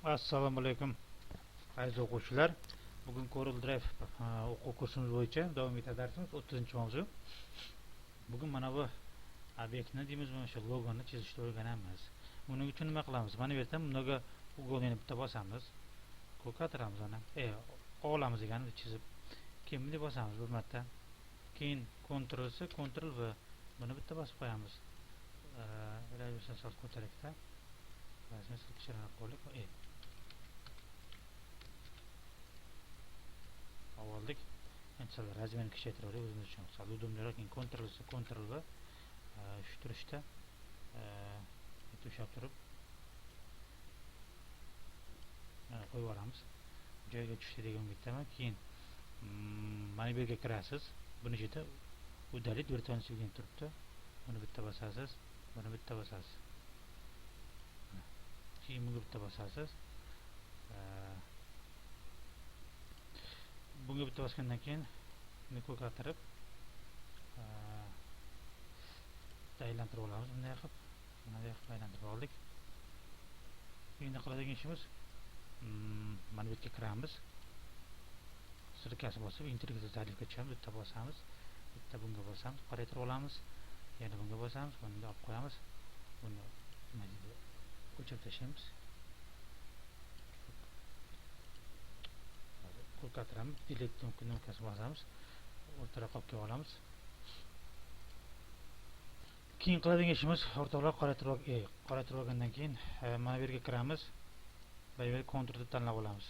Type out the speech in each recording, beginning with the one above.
Assalomu alaykum aziz o'quvchilar. Bugun Corel Draw o'quv kursimiz bo'yicha davom etadi darsimiz 30-mavzu. Bugun mana bu obyektni deymizmi, o'sha logoni chizishni o'rganamiz. Buning uchun nima qilamiz? Mana bu yerdan многоугольный ni bitta bosamiz. Ko'katiramiz ana. Olamiz degani chizib. Keyin bunday bosamiz bir marta. Keyin Ctrl C, Ctrl V. Buni bitta bosib qo'yamiz. Iloji sal ko'tarikda. Rasmni sal kichikroq qo'ydik. Oldik. Endi sal razmerini kichraytirib o'zimiz uchun. Sal udumliroq. Keyin Ctrl C, Ctrl V shu turishda ushlab turib mana qo'yib yuboramiz. Joyiga tushdi degan umiddaman. Keyin mana bu yerga kirasiz. Buni ichida удалить виртуальный degan turibdi. Buni bitta bosasiz, buni bitta bosasiz. Keyin bunga bitta bosasiz. Bunga bitta bosgandan keyin buni ko'katirib aylantirib olamiz. Bunday qilib, bunday qilib aylantirib oldik. Endi qiladigan ishimiz mana bu yerga kiramiz. Sirkasi bosib interaktiv tarifga tushamiz, bitta bosamiz, bitta bunga bosamiz, qoraytirib olamiz, yana bunga bosamiz, buni olib qo'yamiz. Buni nima deydi, o'chirib tashlaymiz. Ko'katiramiz, delete knopkasini bosamiz, o'rtaroq olib kelib olamiz. Keyin qiladigan ishimiz o'rtoqlar qoraytirib olgandan keyin mana bu yerga kiramiz. Va bu yerga konturni tanlab olamiz.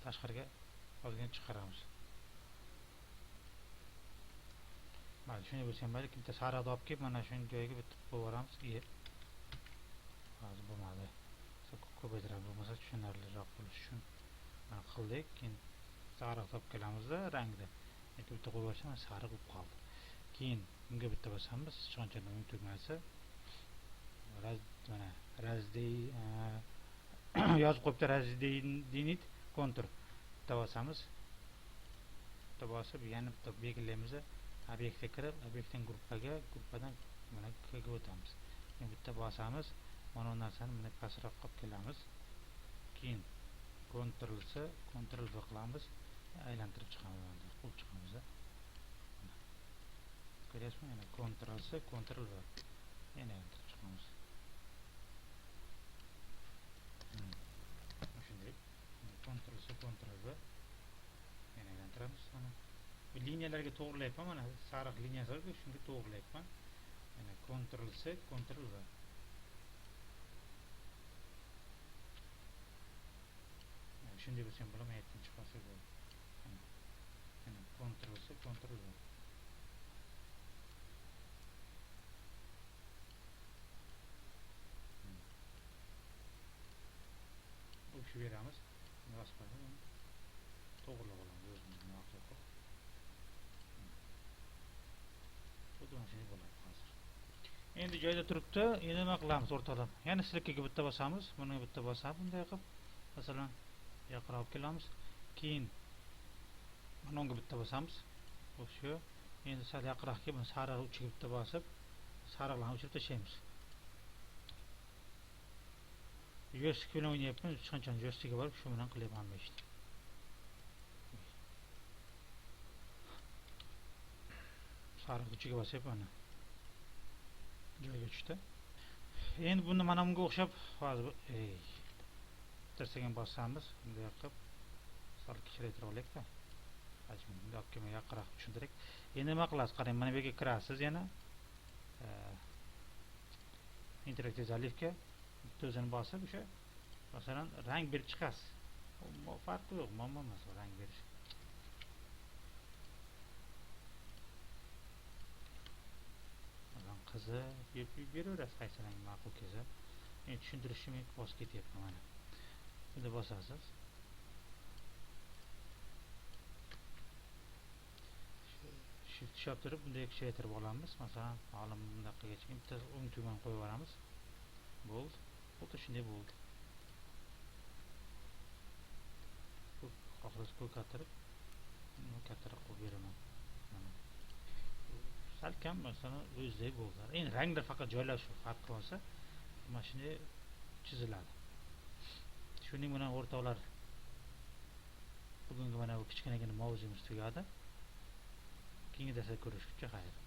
Tashqariga ozgina chiqaramiz. Mana shunday bo'lsa ham mayli, bitta sariqni olib kelib mana shuni joyiga bitta qo'yib yuboramiz. Hozir bo'lmadi. Ko'paytiramiz, bo'lmasa tushunarliroq bo'lishi uchun mana qildik. Keyin sariq olib kelamizda rangni. Endi bitta qo'yib yuborsam sariq bo'lib qoldi. Keyin bunga bitta bosamiz, sichqonchaning o'ng tugmasi. Mana razdey yozib qo'yibdi, razdinit kontur. Bitta bosamiz. Bitta bosib yana bitta belgilaymiz. Obyektga kirib, obyektdan gruppaga, gruppadan mana K ga o'tamiz. Keyin bitta bosamiz. Mana bu narsani bunday pastroq olib kelamiz. Keyin Ctrl C, Ctrl V qilamiz. Aylantirib chiqamiz, quvib chiqamiz. Ko'ryapsizmi? Yana Ctrl C, Ctrl V. Yana aylantirib chiqamiz. Shunday. Ctrl C, Ctrl V. Yana aylantiramiz mana. Bu liniyalarga to'g'rilayapman. Mana sariq liniyasi bor, shunga to'g'rilayapman. Yana Ctrl C, Ctrl V. Shunday bo'lsa ham bo'ladi, aytdim chiqarsa bo'ladi. Yana Ctrl C, Ctrl V. O'chirib beramiz. Bosib qo'yamiz. To'g'rilab olamiz o'zimiz ma'qul qilib. Xuddi mana shunday bo'ladi hozir. Endi joyida turibdi. Endi nima qilamiz o'rtoqlar? Yana sirkaga bitta bosamiz, buni bitta bosamiz bunday qilib. Masalan, yaqinroq olib kelamiz. Keyin mana unga bitta bosamiz. O'sha endi sal yaqinroq kelib, buni sariq uchiga bitta bosib, sariqlarni o'chirib tashlaymiz. Joystick bilan o'ynayapman, sichqonchani joystickiga borib shu bilan qilyapman bu ishni. Sariq uchiga bosyapman, mana joyiga tushdi. Endi buni mana bunga o'xshab hozir bittasini bosamiz, bunday qilib sal kichraytirib olaylik-da. Hajmini bunday olib kelmay yaqinroq tushuntirik. Endi nima qilasiz? Qarang, mana bu yerga kirasiz yana. Interaktiv zalivga bitta o'zini bosib, o'sha masalan rang berib chiqasiz. Farqi yo'q, muammo emas rang berish. Masalan, qizil beraverasiz qaysi rang ma'qul kelsa. Men tushuntirishim bosib ketyapman mana. Bunda bosasiz. Shift ushlab turib bunday kichraytirib olamiz. Masalan, ma'lum bunday qilgach keyin bitta o'ng tugmani qo'yib yuboramiz. Bo'ldi. Xuddi shunday bo'ldi. Xohlasa ko'katirib, buni kattaroq qilib beraman. Mana. Salkam masalan o'zidek bo'ldi. Endi ranglar faqat joylashuv farqi bo'lsa, mana shunday chiziladi. Shuning bilan, o'rtoqlar, bugungi mana bu kichkinagina mavzuyimiz tugadi. Keyingi darsda ko'rishguncha xayr.